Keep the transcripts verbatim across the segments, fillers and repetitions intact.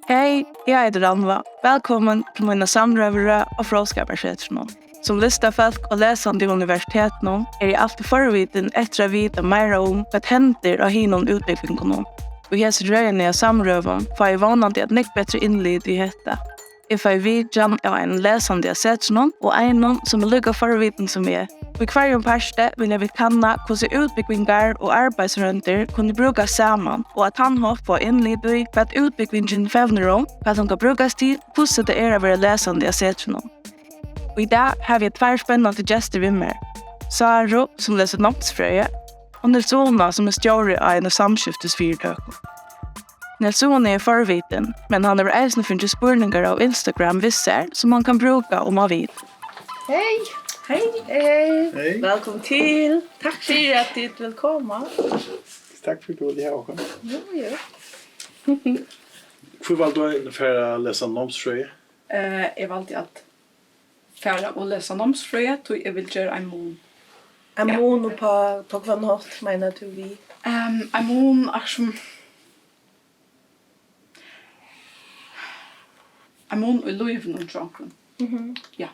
Hey, eg eiti Rannvá. Vælkomin til mína samrøðurøð á Fróðskaparsetrinum. Sum listafólk og lesandi í universitetinum eri eg altíð forvitin eftir at vita meira um, hvat hendir á hinum útbúgvingunum. Í hesi røðini av samrøðum fái eg vónandi eitt nógv betri innlit í hetta. Eg fái vitjan av einum lesandi av setrinum og einum, sum er líka forvitin sum eg. Í hvørjum parti vilja vit kanna, hvussu útbúgvingar og arbeiðsroyndir kunnu brúkast saman, og á tann hátt fáa innlit í, hvat útbúgvingin fevnir um, hvat hon kann brúkast til, hvussu tað er at vera lesandi av setrinum. Og í dag havi eg tveir spennandi gestir við mær. Sáru, sum lesur námsfrøði, og Niels Una, sum er stjóri á einum samskiftisfyritøku. Niels Una er forvitin, men hann hevur eisini fingið spurningar av Instagram við sær, sum hann kann brúka um hann vil. Hey! Hey! Hey! Hey! Vælkomin til. Takk fyri at tit vil koma. Takk fyri at tú vildi hava okkum. Jú, jú. Hví valdi tú at fara at lesa námsfrøði? Eh, eg valdi at fara og lesa námsfrøði, tí eg vil gera ein mun. Ein Ja. mun uppá, uppá hvønn hátt, meinar tú við? Ehm, ein mun, akkur sum, ein mun í lívinum hjá onkrum. Mhm. Ja.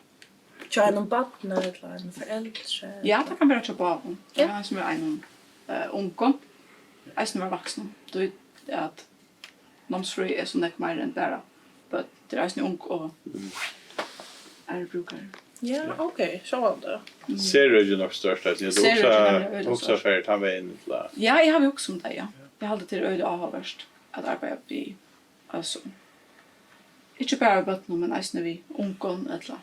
Hjá einum barni ella einum foreldri? Ja, tað kann vera hjá báðum. Ja. Tað kann eisini vera einum, eh, ungum, eisini vera vaksnum. Tí at námsfrøði er so nógv meira enn bara børn. Tað er eisini ung og Mm. aðrir brúkarar. Ja, Ja. ok, sjálvandi. Mm. Serøkið er nokk stórt, altso. Serøkið er nemliga øgiliga Hugsa stórt. Fara tann vegin, ella? Ja, eg havi hugsað um tað, ja. Eg haldi, tað er øgiliga áhugavert at arbeiða við, altso, ikki bara við børnum, men eisini við ungum ella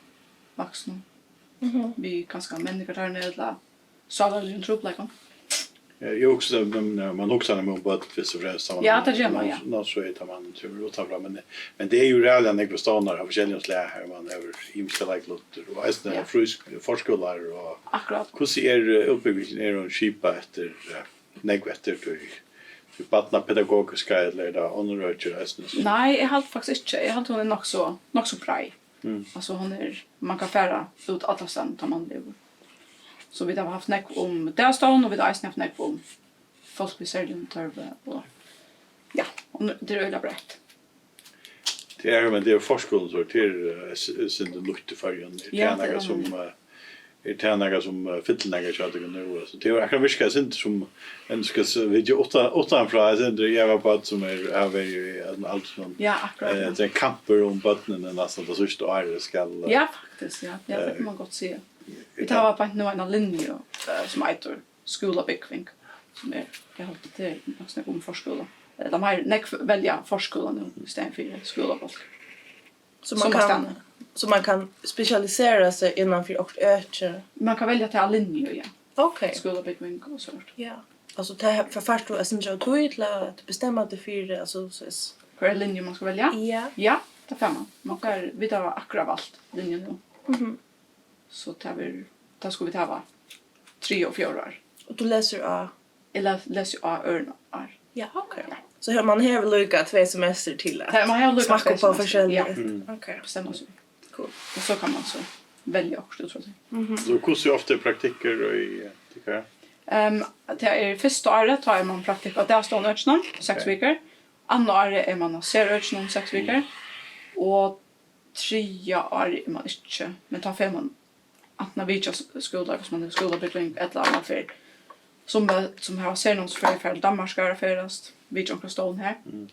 vaksnum. Mhm. Við kanska menningartarni ella sálarligum trupulleikum. Ja, eg hugsi, men, eh, man hugsar um børn fyrst og fremst, tá man Ja, tað ger man, ja. Ná, so er tað man kemur uttanfrá, men, men tað er jú ræðuliga nógvir stovnar av forskelligum slag her, man hevur ymiskar leiklutir, og eisini Ja. frísk-, forskúlar, og Akkurát. Hvussu er, eh, útbúgvingin, er hon skipað eftir, eh, nógv eftir tí, tí barnapedagogiska, ella er tað onnur øki eisini? Nei, eg haldi faktiskt ikki. Eg haldi, hon er nokk so, nokk so breið. Mm. Altso, hon er, man kann fara út allastaðni, tá man livir. So vit hava havt nógv um dagstovn, og vit hava eisini havt nógv um fólk við serligum tørvi, og ja, og nú, tað er øgiliga breitt. Tað er, men tað er forskúlin, so tað er, eh, s-, sindur nýtt í Føroyum. Er Ja, tað tað er nakað sum, vanligt. Eh, er tað nakað sum, eh, fyllir nakað hjá tykkum nú? Altso, tað er akkurát virkað sindur sum, ein skal s-, vitja uttan-, uttanfrá, eitt sindur, eg var barn sum er, har var eg í ein aldur sum, Ja, akkurát, eh, ja. tað er kampur um børnini næstan tað síðsta árið skal, eh, Ja, faktiskt, ja. Ja, tað eh, kann man gott siga. Vit ja. hava beint nú eina linju, eh, sum eitur skúlabúgving, sum er, eg haldi, tað er nokk so nógv um forskúla. Ella meir, nógv velja forskúla nú í staðin fyri skúlabólk. So man kann, Summastaðni. so man kann spesialisera seg innan fyri okkurt øki? Man kann velja ta linju, ja. Ok. Skúlabúgving og sovorðið. Ja. Altso, ta, f-, fært tú eitt sindur av tíð til at bestemma teg fyri, altso, so s- Hvørja linju man skal velja? Ja. Ja, tað fær man. Man fær, vit hava akkurát valt linju nú. Mhm. So tað verður, tað skulu vit hava triðja og fjórða ár. Og tú lesur á? Eg les-, lesi á øðrum ár. Ja, ok. Ja. So her, man hevur líka tvey semester til at Tað, man hevur líka smakka tvey upp á semester, ja. forskelligt. Mm. Ok. Bestemma seg. Cool. Og so kann man so velja okkurt út frá tí. Mhm. So hvussu ofta er praktikkur í, eh, tykkara? Ehm, tað er fyrsta árið, tá er man praktikk á dagstovnaøkinum, seks Ok. vikur. Annað árið er man á serøkinum, seks Mm. vikur. Og triðja árið er man ikki, men tá fer man antin at vitja s-, skúlar, hvis man hevur skúlabúgving, ella at man fer, sum, sum hava sernámsfrøði, fara til Danmarkar og ferðast, vitja onkra stovn har. Mm.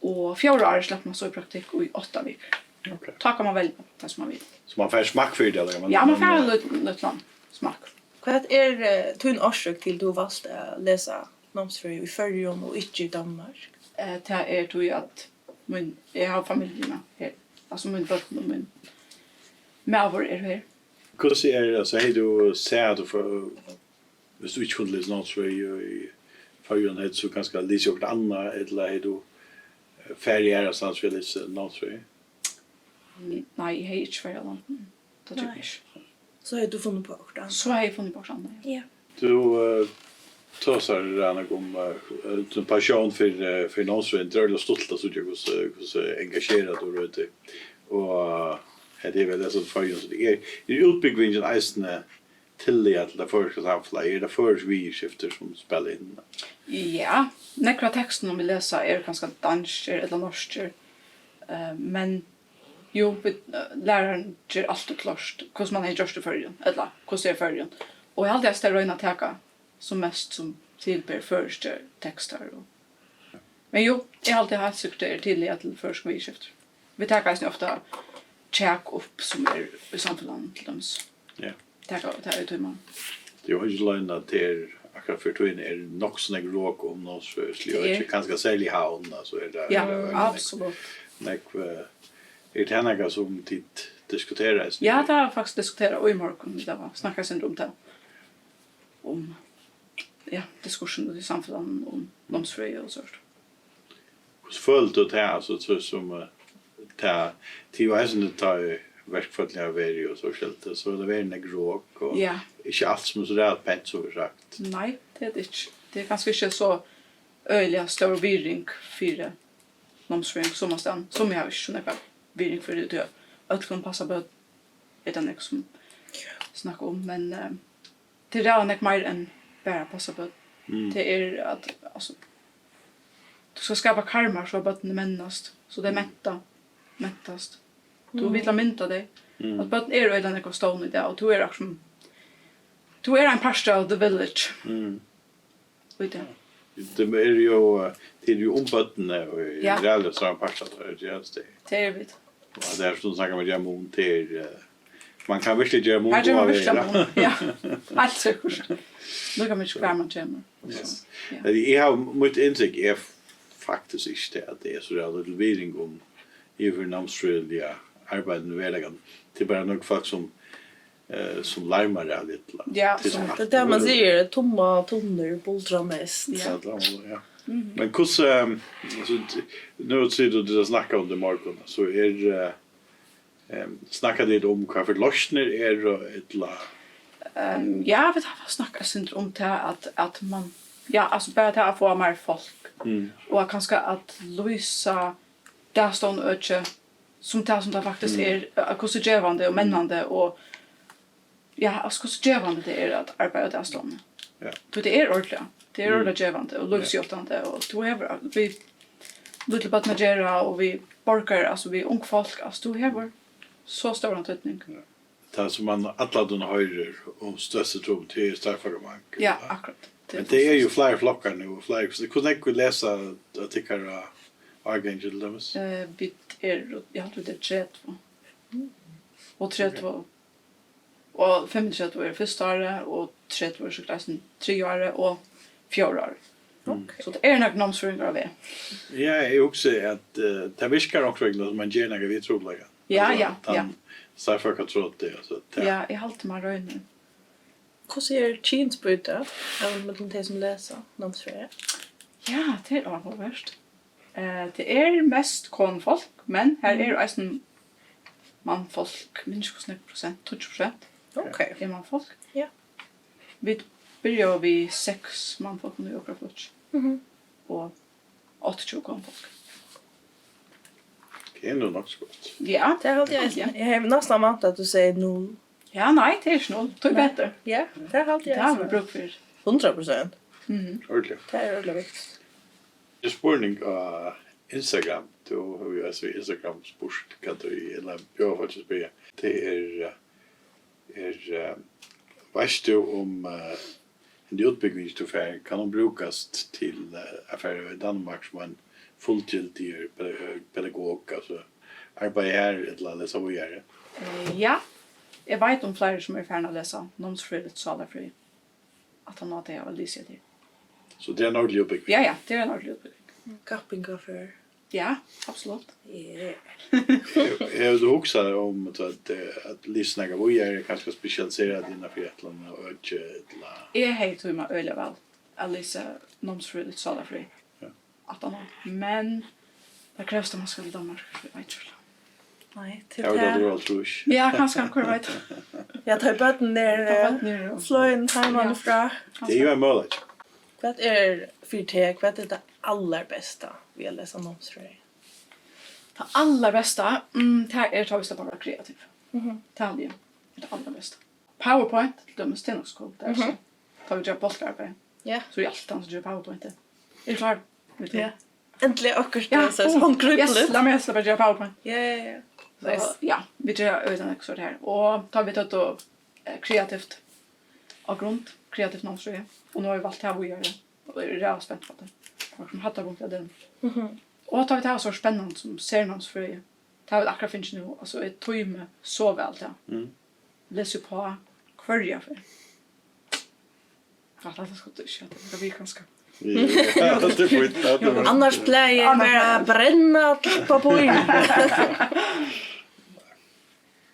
Og fjórða árið sleppur man so í praktikk í átta vikur. Ok. Tá kann man velja tað, sum man vil. So man fær smakk fyri tað, ella? Ja, man fær ein lítil, lítil smakk. Hvat er, eh, tín orsøk til, tú valdi at lesa námsfrøði í Føroyum og ikki í Danmark? Eh, tað er tí, at mín, eg havi familjuna her. Altso, míni børn og mín maður eru her. Hvussu er, altso, hevði tú sæð, at tú fór, hvis tú ikki kundi lesa námsfrøði í Føroyum, hevði tú so kanska lisið okkurt annað, ella hevði tú, eh, farið aðrastaðni fyri at lesa námsfrøði? Nei, eg hevði ikki farið á landinum. Tað trúgvi eg Nei. ikki. So hevði tú funnið upp á okkurt annað? So hevði eg funnið upp á okkurt annað, ja. Ja. Tú, eh, tosar, Rannvá, um, eh, tín passion fyri, eh, fyri námsfrøðini. Tað er øgiliga stuttligt at síggja, hvussu, hvussu engasjerað tú ert í tí. Og, eh, hetta er væl, altso, Føroyum, so tað er, er útbúgvingin eisini tillit til tað føroyska samfelagið? Er tað føroysk viðurskifti, sum spæla inn? Ja, nógv av tekstunum, vit lesa, eru kanska danskir ella norskir, eh, men jú, vit, eh, lærarin ger altíð klárt, hvussu man hevði gjørt í Føroyum, ella hvussu er í Føroyum. Og eg haldi, at tey royna at taka sum mest sum til ber føroyskir tekstar. Og, men jú, eg haldi heilt sikkurt, tað er tillit til føroysk viðurskifti. Vit taka eisini ofta kjak upp, sum er í samfelagnum, til dømis. Ja. Taka, tað er tíman. Tað er jú ikki løgn, at tað er, akkurát fyri tíðina er nokk so nógv rok um námsfrøðiligt, tað er, kanska serliga í Havn, altso, er tað, ja, er tað absolutt. Nógv, eh, er tað nakað, sum tit diskutera eisini? Ja, tað hava vit faktiskt diskuterað í morgun, vit hava snakkað eitt sindur um tað. Um, ja, diskursin úti í samfelagnum um námsfrøði og sovorðið. Hvussu følir tú tað, altso, so sum, eh, tað, tað er jú eisini tá ið verkfallið hevur verið og so skeldað, so hevur tað verið nógv rok og, ja, ikki alt sum er so ræðuligt pent, sum er sagt. Nei, tað er tað ikki. Tað er kanska ikki so øgiliga stór virðing fyri námsfrøðingum summastaðni, sum eg havi ikki so nógva virðing fyri, tí at øll kunnu passa børn, er tað nógv sum snakka um, men, eh, tað er ræðuliga nógv meira enn bara at passa børn. Mm. Tað er at, altso, tú skalt skapa karmar, so at børnini mennast, so tey menta, mentast. Tú, mm, vilt mynda tey. Mm. At børn eru øgiliga nógv á stovni í dag, og tú ert akkurát sum, tú ert ein partur av the village. Mm. Í dag. Tað er jú, eh, tað er jú um børnini, og, ja, ræðuliga stóran part av tí, ja, tað. Tað eru vit. Og tað er, sum sagt, man gera mun, tað er, eh, man kann veruliga gera mun. Her ger man veruliga mun, ja. Heilt sikkurt. Nú kann man ikki, hvar man kemur. Yes. So, ja. Eh, eg havi, mítt inntrykk er faktiskt ikki tað, at tað er so ræðuliga lítil virðing um yvirnámsfrøðiliga arbeiðið í veruleikanum. Tað er bara nøkur fólk, sum, eh, sum larmar av illa. Ja, tað er so, tað er tað man sigur, tómar tunnur buldra mest. Ja. Ja, tað var, ja. Mhm. Men hvussu, ehm, altso, t-, nú sigur tú, tú hevur snakkað um tað í morgun, so er, eh, ehm, snakka tit um hvat fyri loysnir eru, ella? Ehm, ja, vit hava snakkað eitt sindur um tað, at, at man, ja, altso, bara tað at fáa meir fólk, mm, og at kanska at lýsa dagstovnaøkið sum tað, sum tað faktiskt, mm, er, at hvussu gevandi og mennandi og, ja, altso, hvussu gevandi tað er at arbeiða í dagstovuni. Ja. Tí tað er ordiliga, tað er, mm, ordiliga gevandi og, ja, lívsjáttandi, og tú hevur við lítil børn at gera og við borgarar, altso við ung fólk, altso tú hevur so stóran týdning. Ja. Tað, sum man alla tíðina hoyrir um størstu trupul, tað er starvsfólkamangil. Ja, akkurát. Men tað er jú fleiri flokkar nú, og fleiri, hvussu nógv lesa á tykkara árgangi til dømis? Eh, vit eru, eg haldi, vit eru tretivu. Og tretivu, og fimmogtretivu eru fyrsta árið, og tretivu eru sikkurt eisini triðja árið, og fjórða árið. Mm. Ok. So tað eru nakrir námsfrøðingar á veg. Ja, eg hugsi, at, eh, tað virkar onkursvegna, sum man ger nakað við trupulleikan. Ja, altso, ja, tann, ja, starvsfólkatrotið, altso, tað. Ja, eg haldi, man roynir. Hvussu er kynsbýtið av millum tey, sum lesa námsfrøði? Ja, tað er áhugavert. Eh, tað er mest konufólk, men har, mm, eru eisini mannfólk, minnist ikki, hvussu nógv prosent, tíggju prosent, ok, er mannfólk. Ja. Vit byrjaðu við seks mannfólkum í okkara flokki. Mhm. Og áttaogtjúgu konufólk. Tað er nú nokk so gott. Ja, tað haldi eg eisini. Ja. Eg hevði næstan væntað, at tú segði null. Ja, nei, tað er ikki null. Tíbetur. Ja, tað haldi eg eisini. Tað hava vit brúk fyri. Hundrað prosent. Mhm. Ordiliga. Tað er ordiliga viktigt. Ein spurning á Instagram. Tú hevur jú eisini Instagram spurt, hvat tú, ella bjóðað fólki at spyrja. Tað er, eh, er, eh, veitst tú um, eh, henda útbúgving, tú fær, kann hon brúkast til, eh, at fara í Danmark sum ein fullgildigur peda-, pedagog, altso, arbeiða har ella lesa víðari? Eh, ja, eg veit um fleiri, sum eru farin at lesa námsfrøðiligt sálarfrøði, aftan á tey hava lisið hetta her. So tað er ein ordilig útbúgving? Ja, ja, tað er ein ordilig útbúgving. Kappingarfør. Ja, absolutt. Yeah. Hevur, hevur tú hugsað um at, at, eh, at lesa nakað víðari, kanska spesialisera teg innanfyri eitt ella annað øki, ella? Eg hevði tímað øgiliga væl at lesa námsfrøðiligt sálarfrøði. Ja. Aftan á. Men tað krevst, at man skal til Danmark, eg veit ikki. Nei, til tað. Tað var tá, tú var hálvtrýss. Ja, kanska, hvør veit. Ja, tá ið børnini eru, tá børnini eru, eh, flogin heimanífrá. Ja. Kanska. Tað er jú ein møguleiki. Hvat er, fyri teg, hvat er tað allarbesta við at lesa námsfrøði? Tað allarbesta, mm, tað er, tá vit sleppa at vera kreativ. Mhm. Tað haldi eg er tað allarbesta. PowerPoint, til dømis, tað er nokk so cool, tað er so. Tá vit gera bólkaarbeiði, ja, so er eg altíð tann sum ger PowerPoint. Eri eg klár? Vit, ja. Endiliga okkurt, ja, so hon, yes, krúpligt. Lat meg helst bara gera PowerPoint. Ja, ja, ja. So, ja, vit gera øgiliga nógv sovorðið her. Og tá vit høvdu, eh, kreativt á Grund, kreativt námsráð, og nú havi eg valt tað víðari, og eg eri ræðuliga spent á tað. Tað var sum hæddarpunkt av degnum. Mhm. Og tá vit hava so spennandi sum sernámsfrøði, tað hava vit akkurát fingið nú, altso, eg tími so væl tað. Mm. Lesa upp á hvørja ferð. Ja, tað skuldi tú ikki, tað er kanska. Ja, tað er fínt, tað er fínt. Annars plagi eg bara at brenna alt pappír.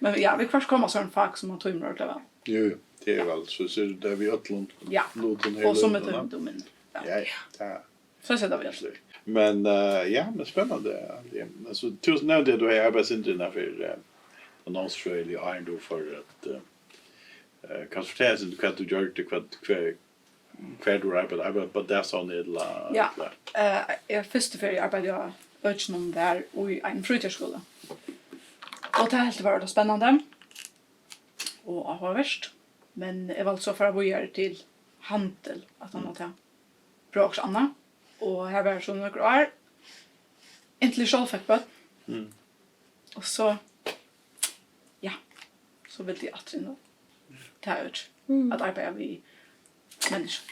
Men ja, viðhvørt koma sovorðin fak sum man tímir ordiliga væl. Jú, jú, tað er væl, so, so er tað við øllum, ja, lutum her, og sum er lutum, tímir tú minni. Ja. Ja, ja, tað. So er tað væl. Men, eh, ja, men spennandi, ja. Ja, men so, tú nevndi at tú hevði arbeitt sindur innanfyri, eh, námsfrøðiliga áðrenn tú fór at, eh, eh, kanst fortelja sindur hvat tú gjørdi, hvat, hvar, hvar tú arbeiddi, arbeiddi á dagstovni ella, ja, ella? Eh, eg, fyrstu ferð eg arbeiddi á økinum var í einum frítíðarskúla. Og tað helt eg var spennandi og áhugavert, men eg valdi so at fara víðari til handil, at hann, mm, at tað brúka okkurt annað. Og har var eg so nøkur ár, inntil eg sjálv fekk børn. Mm. Og so, ja, so vildi eg aftur inn á tað økið, mm, at arbeiða við menniskjum.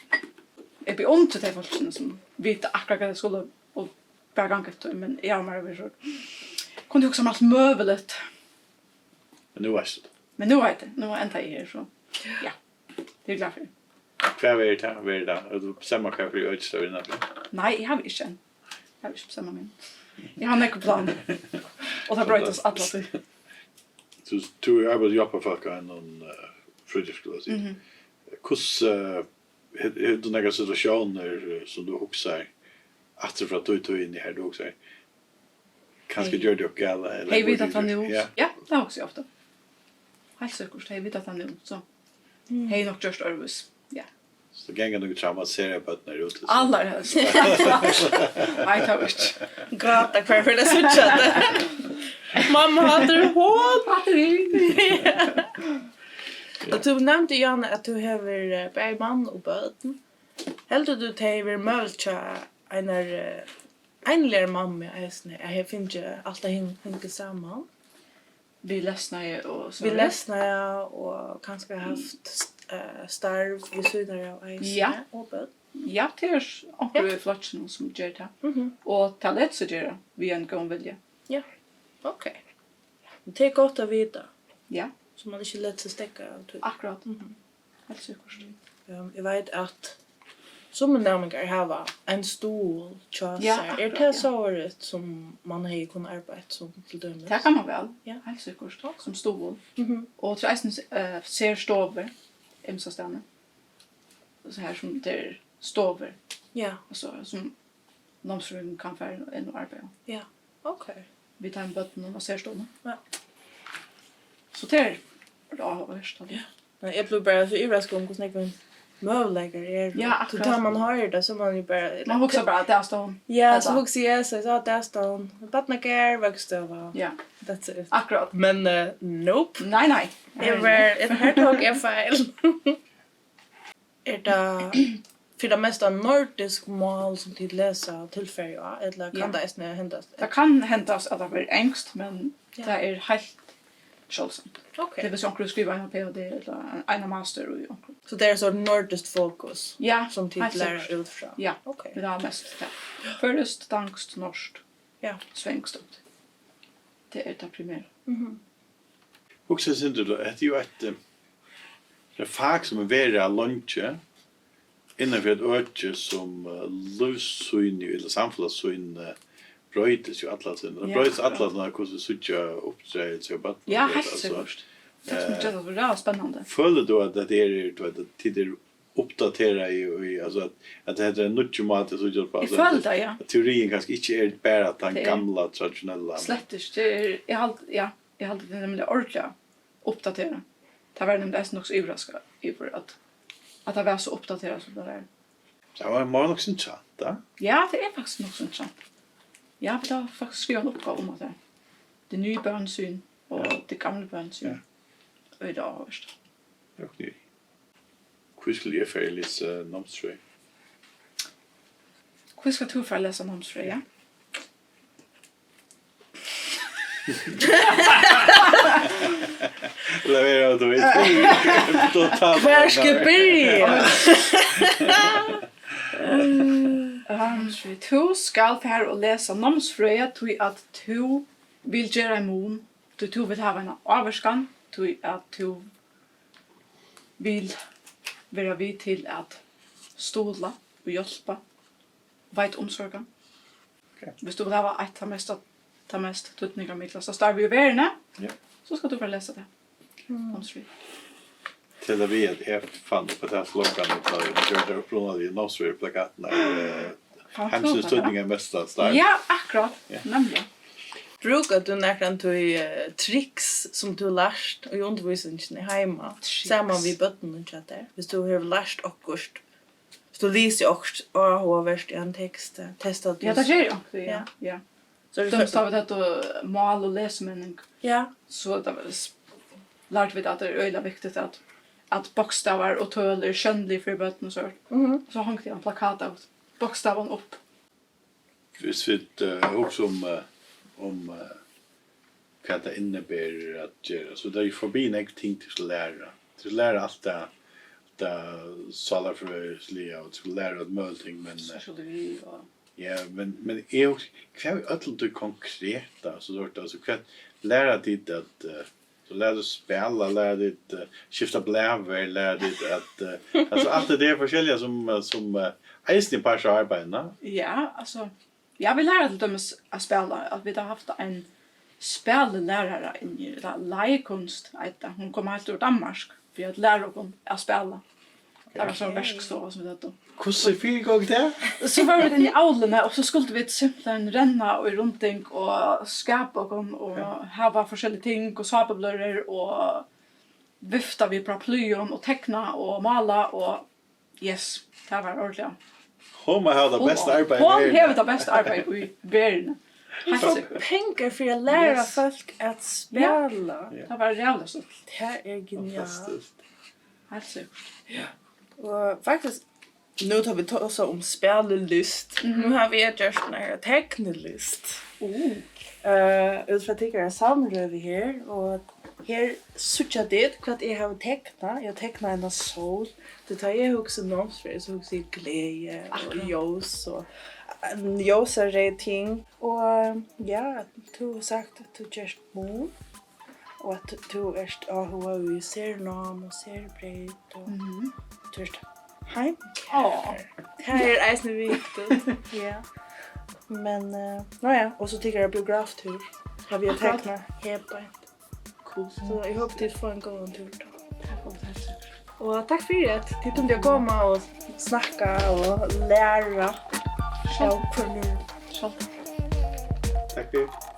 Eg beundri tey fólkini sum vita akkurát hvat tey skulu og bara ganga eftir, men eg havi meira verið so, kundi hugsa mær alt møguligt. Men nú veitst tú tað. Men nú veit eg, nú enda eg her, so ja, tað eri eg glað fyri. Hvat verður tað? Verður tað, hevur tú bestemt hvat fyri øki tað verður innanfyri? Nei, eg havi ikki enn. Eg havi ikki bestemt meg. Eg havi nógv plan. Og tað broytist alla tíð. Tú, tú arbeiðir hjálparfólk á einum, eh, frítíðarskúla, sigur. Mhm. Hvussu, eh, hevur, hevur tú nakrar situatiónir, eh, sum tú hugsar aftur frá tí tíðini her, tú hugsar, kanska, hey, gjørdi eg okkurt galið, ella, hey, vita tað nú. Ja. Ja, tað hugsi eg ofta. Heilt sikkurt, hey, vita tað nú, so, mm, hey, nokk gjørt øðrvísi. Ja. So ganga nøkur traumatiserað børn her úti, so. Allarhelst. Nei, tað var ikki. Gráta hvør ferð tey síggja tað. Mamma, hatta er hon. Hatta er hon. Og tú nevndi, Jane, at tú hevur, eh, bæði mann og børn. Heldur tú, tað hevði verið møguligt hjá einari, eh, einligari mammu eisini, at hevði fingið alt at hing-, hingið saman? Við lesnaði og so. Við lesnaði og kanska havt st-, eh, starv við síðuna av eisini, ja, og børn. Ja, tað er onkur, ja, í flokkinum sum ger tað. Mhm. Og tað letur seg gera við ein góðan vilja. Ja, ok. Men tað er gott at vita. Ja. So man ikki letur seg steðga av tí. Akkurát. Mhm. Heilt sikkurt. Ehm, eg veit at summir næmingar hava ein stuðul hjá sær. Ja, akkurát, ja. Er tað sovorðið sum man hevði kunnað arbeitt sum, til dømis? Tað kann man væl. Ja. Heilt sikkurt. Ok. Sum stuðul. Mhm. Og tað er eisini, eh, serstovur, ymsastaðni. So her sum tað er stovur. Ja. Altso, sum námsfrøðingur kann fara inn og arbeiða. Ja, ok. Við teimum børnunum á serstovuni. Ja. So tað er áhugavert, tað. Ja. Men eg blívi bara so yvirraskað um, hvussu nógvir møguleikar eru. Ja, akkurát. So tá man hoyrir tað, so man jo bara, man hugsar bara, "Dagstovn." Ja, so hugsi eg, so, so dagstovn, barnagarður, vøggustova. Ja. That's it. Akkurát. Men, eh, nope. Nei, nei. Nei, nei. Eg var, eg, her tók eg feil. Er tað fyri tað mesta nordisk mál, sum tit lesa tilfari á, ella kann, ja, tað eisini hendast? Tað kann hendast, at tað verður enskt, men, ja, tað er heilt sjáldsamt. Ok. Tað er, viss onkur skrivar eina P H D ella ein, eina master í onkrum. So tað er so nordiskt fokus, ja, sum tit læra út frá? Heilt sikkurt. Ja. Ok. Vit hava mest tað. Føroyskt, danskt, norskt. Ja. Svenskt. Tað er tað primera. Mhm. Hugsa eitt sindur, hetta er jo eitt, eh, eitt fak sum hevur verið har leingi, innan fyri eitt øki sum, eh, lívssýn, ella samfelagssýn, eh, broytist jo alla tíðina. Tað, ja, broytist alla tíðina, hvussu vit síggja uppdragið hjá børnum. Ja, heilt sikkurt. Tað sum, eh, ger tað so ræðuliga spennandi. Følir tú at tað er, tú veit, at tit eru uppdaterað í, í, altso, at, at hetta er ein nýggjur máti at síggja upp á, eg føli tað, ja. At teoriin kanska ikki er bara tann gamla, traditionella. Slett ikki. Tað er, eg haldi, ja, eg haldi, tað er nemliga ordiliga uppdaterað. Tað var eg nemliga eisini nokk so yvirraskað yvir, at, at tað var so uppdaterað, sum tað var. Tað var, var nokk so interessant, ja. Ja, tað er faktiskt nokk so interessant. Ja, vit hava faktiskt skrivað eina uppgávu um at tað er, tað er nýtt barnsyn og, ja, tað er gamalt barnsyn. Ja. Og tað er áhugavert. Hví skulu eg fara at lesa námsfrøði? Hví skalt tú fara at lesa námsfrøði? Lat vera, tú veit. Totalt. Hvar skal eg byrja? Ehm, tú skalt fara og lesa námsfrøði, tí at tú vilt gera ein mun, tí tú vilt hava eina ávirkan, tí at tú vilt vera við til at stuðla og hjálpa, veita umsorgan. Ok. Vilt tú hava eitt tað mesta, tað mest týdningarmikla starv í verðini, ja, so skalt tú fara at lesa tað. Mm. Námsfrøði. Til at við at eg fann upp á tað slogan, tá eg gjørdi tær upprunaligu námsfrøðiplakatirnar, eh, Heimsins týdningarmesta starv. Ja, akkurát. Ja. Nemliga. Brúkar tú nakrantíð, eh, triks sum tú lært í undirvísingini heima, triks, saman við børnunum hjá tær? Viss tú hevur lært okkurt, viss tú lisið okkurt áhugavert í ein tekst, eh, testar tú? Ja, tað geri eg onkuntíð, ja. Ja. Ja. So er tað dømis tá vit høvdu mál og lesimenning. Ja. So tað var s-, lærdu vit at tað er øgiliga viktigt at, at bókstavar og tøl eru sjónlig fyri børn og so. Mhm. So hongdi eg ein plakat av bókstavum upp. Viss vit, eh, hugsa um, eh, um, eh, hvat tað inniber at gera, so tað er jú forbi nógv ting tú skal læra. Tú skal læra alt tað, tað sálarfrøðisliga, og tú skal læra alt møguligt ting, men, eh, sosiologi og ja, men, men eg hugsi, hvat við øllum tí konkreta, so dørt, altso, hvat læra tit at, eh, so læra tit spæla, læra tit, eh, skifta blæur, læra tit at, eh, altso, alt tað der forskelliga sum, eh, sum, eh, eisini er partur av arbeiðinum. Ja, altso, ja, vit læra til dømis at spæla, at vit hava havt ein spælilærara inni, ella leikkunst, eitur tað. Hon kom heilt úr Danmark fyri at læra okkum at spæla. Tað var so ein, ok, verkstova sum vit høvdu. Hvussu fyrigongur tað? So vóru vit inni í avlini, og so skuldu vit simpelthen renna í runding og skapa okkum og, ja, hava forskellig ting og sápubløðrur og vifta við paraplýum og tekna og mála og yes, tað var ordiliga. Hon má hava tað besta arbeiðið í verðini. Hon hevur tað besta arbeiðið í verðini. Heilt sikkurt. Hon fær pengar fyri at læra fólk at spæla. Yes. Ja. Ja. Tað var ræðuliga stuttligt. Tað er genialt. Fantastiskt. Heilt sikkurt. Ja. Og faktiskt, nú tá vit tosa um spælilist, mhm, nú havi eg gjørt eina teknilist. Uh. Eh, út frá tykkara samrøðu her, og her síggja tit, hvat eg havi teknað. Eg havi teknað eina sól. Tí tá eg hugsi námsfrøði, so hugsi eg gleði og, akkurát, ljós og, eh, ljósareyð ting. Og, ja, tú hevur sagt, at tú gert mun, og at tú ert áhugað í sernám og serbreyt, og, mhm, tú ert heimkær. Áh. Tað er eisini viktigt. Ja. Men, eh, nú ja, og so tykkara biograftur. Havi eg, akkurát, teknað her beint. Cool. So eg hopi, tit fáa ein góðan túr tá. Tað fáa vit heilt sikkurt. Og takk fyri, at tit kundu koma og snakka og læra. Sjálv. Av hvørjum. Sjálv. Takk fyri.